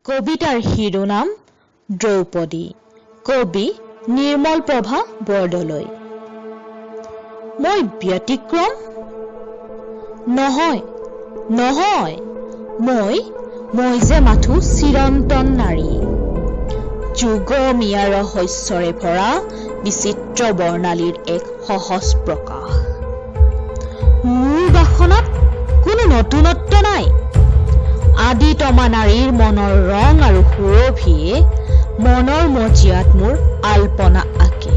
কবিতাৰ শিৰোনাম দ্ৰৌপদী। কবি নিৰ্মল প্ৰভা বৰদলৈ। মই ব্যতিক্ৰম নহয়, নহয়, মই যে মাথো চিৰন্তন নাৰী, যুগমীয়া ৰহস্যৰে ভৰা বিচিত্ৰ বৰ্ণালীৰ এক সহজ প্ৰকাশ। মোৰ বাসনাত কোনো নতুনত্ব নাই। আদিতমা নাৰীৰ মনৰ ৰং আৰু সুৰভিয়ে মনৰ মজিয়াত মোৰ আল্পনা আঁকে।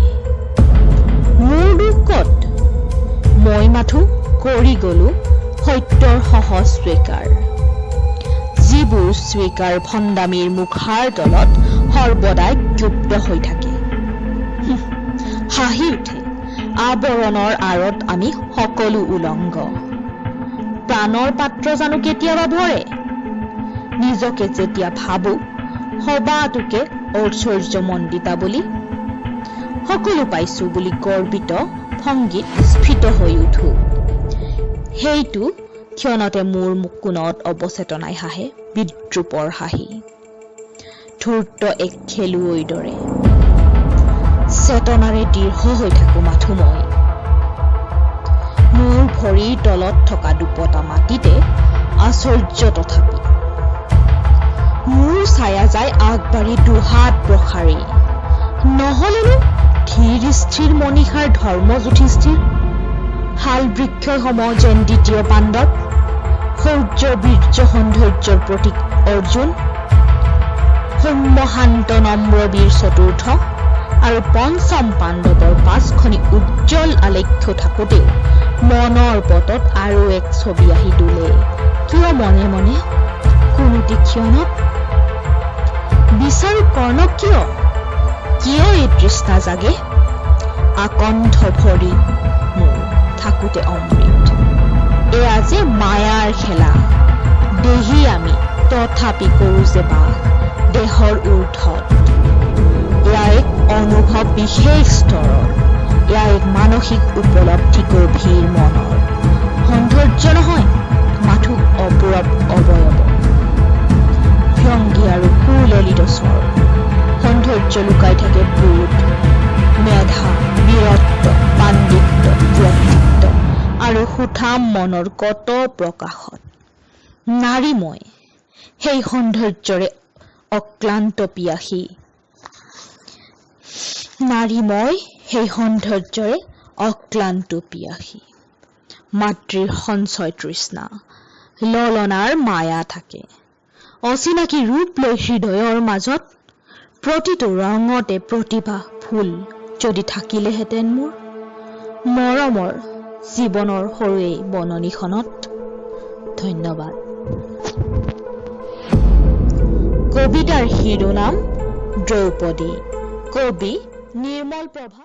মোৰ দোষ ক'ত? মই মাথো কৰি গলো সত্যৰ সহজ স্বীকাৰ, যিবোৰ স্বীকাৰ ভণ্ডামিৰ মুখাৰ তলত সৰ্বদাই গুপ্ত হৈ থাকে। হাঁহি উঠে, আৱৰণৰ আঁৰত আমি সকলো উলংগ। প্ৰাণৰ পাত্ৰ জানো কেতিয়াবা ভৰে? নিজকে যেতিয়া ভাবো সবাতোকে ঐশ্বৰ্যমণ্ডিতা বুলি, সকলো পাইছো বুলি গৰ্বিত ভংগীত স্ফীত হৈ উঠো, সেইটো ক্ষণতে মোৰ কোণত অৱচেতনাই হাঁহে বিদ্ৰূপৰ হাঁহি, ধূৰ্ত এক খেলুৱৈৰ দৰে। চেতনাৰে দৃঢ় হৈ থাকো মাথো মই। মোৰ ভৰিৰ তলত থকা দুপতা মাটিতে আশ্চৰ্য, তথাপি মোৰ ছায়া যায় আগবাঢ়ি দুহাত প্ৰসাৰি। নহলেনো ধীৰ স্থিৰ মনীষাৰ ধৰ্ম যুধিষ্ঠিৰ, শাল বৃক্ষ সম যেন দ্বিতীয় পাণ্ডৱ, শৌৰ্য বীৰ্য সৌন্দৰ্যৰ প্ৰতীক অৰ্জুন, সৌম্য শান্ত নম্ৰ বীৰ চতুৰ্থ আৰু পঞ্চম পাণ্ডৱৰ পাঁচখনি উজ্জ্বল আলেখ্য থাকোতেও মনৰ পটত আৰু এক ছবি আহি দোলে কিয় মনে মনে কোনোটি ক্ষণত? বিচাৰো কৰ্ণক কিয়? কিয় এই তৃষ্ণা জাগে আকণ্ঠ ভৰি মোৰ থাকোতে অমৃত? এয়া যে মায়াৰ খেলা। দেহি আমি, তথাপি কৰো যে বাস দেহৰ ঊৰ্ধত। এয়া এক অনুভৱ বিশেষ স্তৰৰ। এয়া এক মানসিক উপলব্ধি গভীৰ মনৰ। সৌন্দৰ্য নহয়, মাথো অপূৰব অৱয়ব, ভংগী আৰু সুললিত স্বৰ। সৌন্দৰ্য লুকাই থাকে বোধ, মেধা, বীৰত্ব, পাণ্ডিত্য, ব্যক্তিত্ব আৰু সুঠাম মনৰ কত প্ৰকাশত। নাৰী মই সেই সৌন্দৰ্যৰে অক্লান্ত পিয়াসী। নাৰী মই সেই সৌন্দৰ্যৰে অক্লান্ত পিয়াসী। মাতৃৰ সঞ্চয় তৃষ্ণা, ললনাৰ মায়া থাকে অচিনাকি ৰূপ লৈ হৃদয়ৰ মাজত। প্ৰতিটো ৰঙতে প্ৰতিভা ফুল যদি থাকিলেহেঁতেন মোৰ মৰমৰ জীৱনৰ সৰু এই বননিখনত। ধন্যবাদ। কবিতাৰ শিৰোনাম দ্ৰৌপদী। কবি নিৰ্মল প্ৰভা।